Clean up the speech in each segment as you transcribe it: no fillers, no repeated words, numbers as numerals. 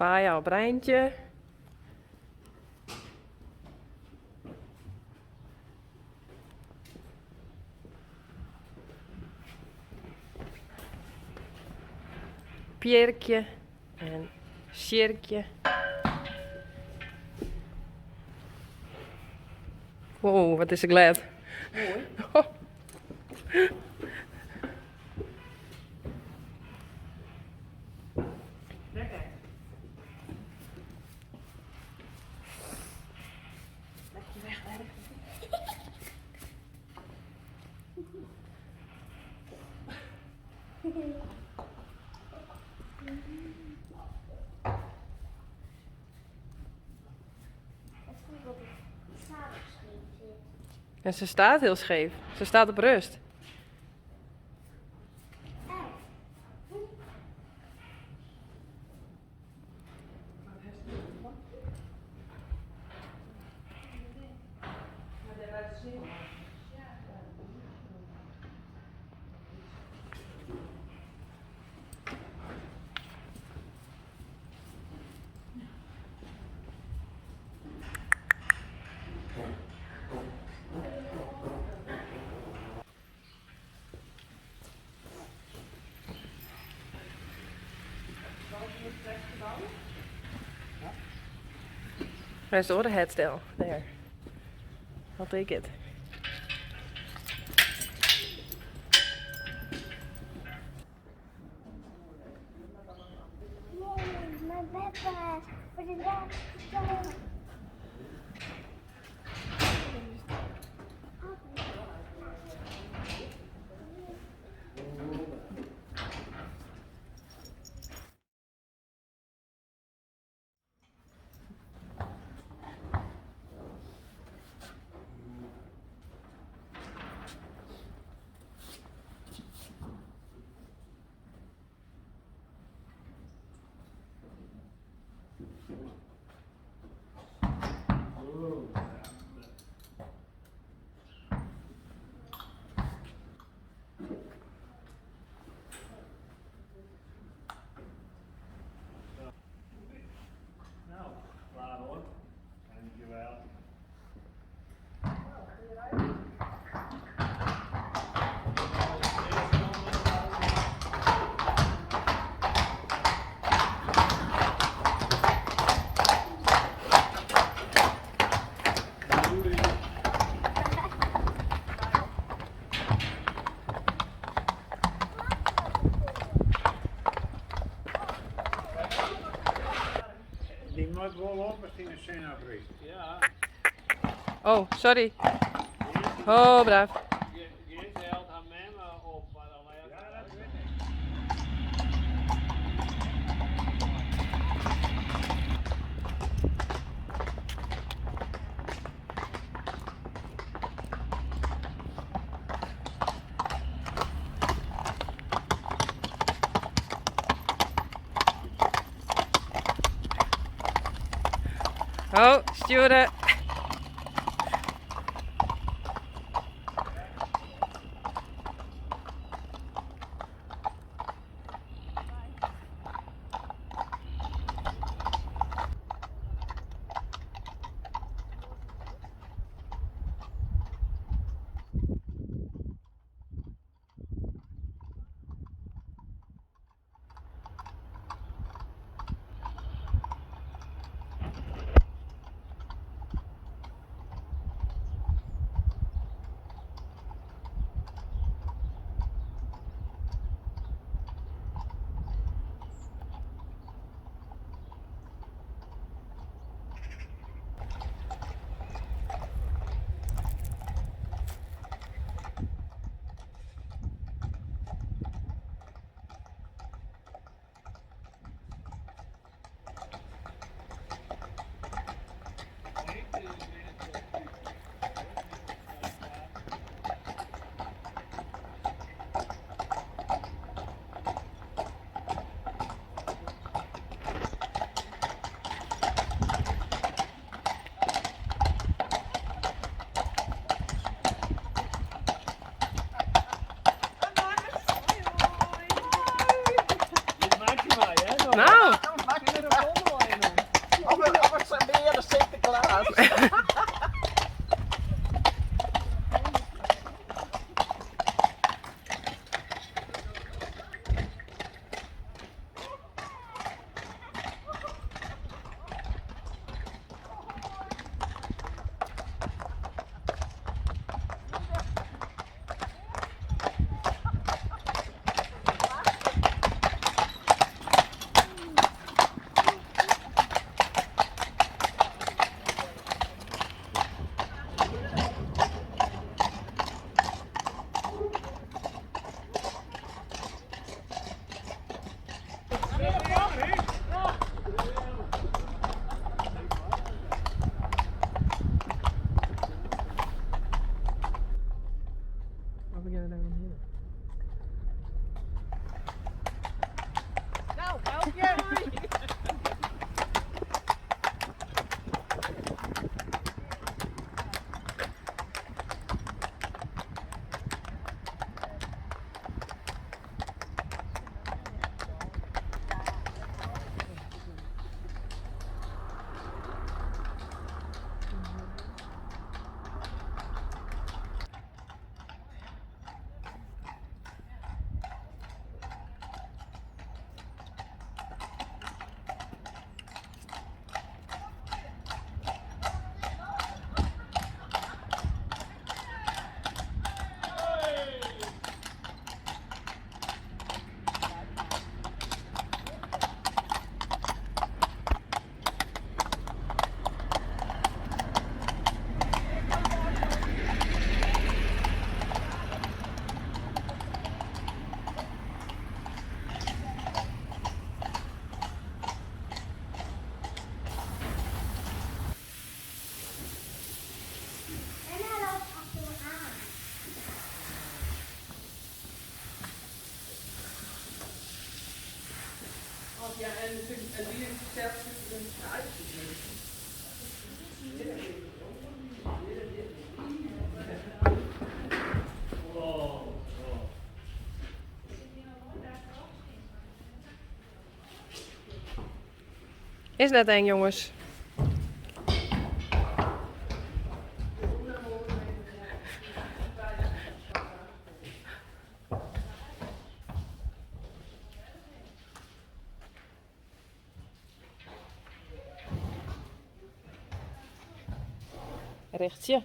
Faya op Reintje. Pierkje en Sjirkje. Wow, wat is se glêd. Moai. Lekker. Lekker wegwerken. En ze staat heel scheef. Ze staat op rust. Where's the other head still? There. I'll take it. Mijn beppe, voor de laatste keer. Nou, klaar hoor. Dankjewel. Die moet wol op as yn de sinne opryst. Ja. Oh, sorry. Oh, braaf. Geert helpt har mem op foar de lêste. Ja, dat wit ik. Oh, stjoere. Nou! Maar we gaan daar dan heen. Nou, help je! Mama loopt achter me aan. Ja, en natuurlijk, en die heeft zelf een uitje. Is net eng, jongens. Richtje.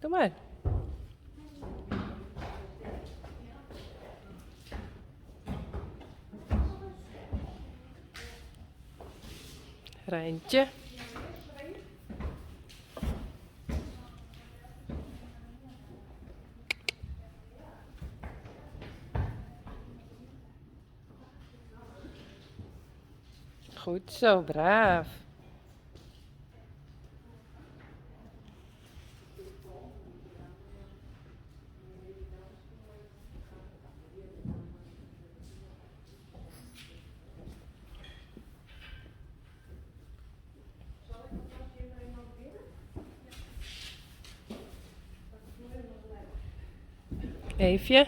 Doe maar. Rijntje. Goed zo, braaf. Eefje.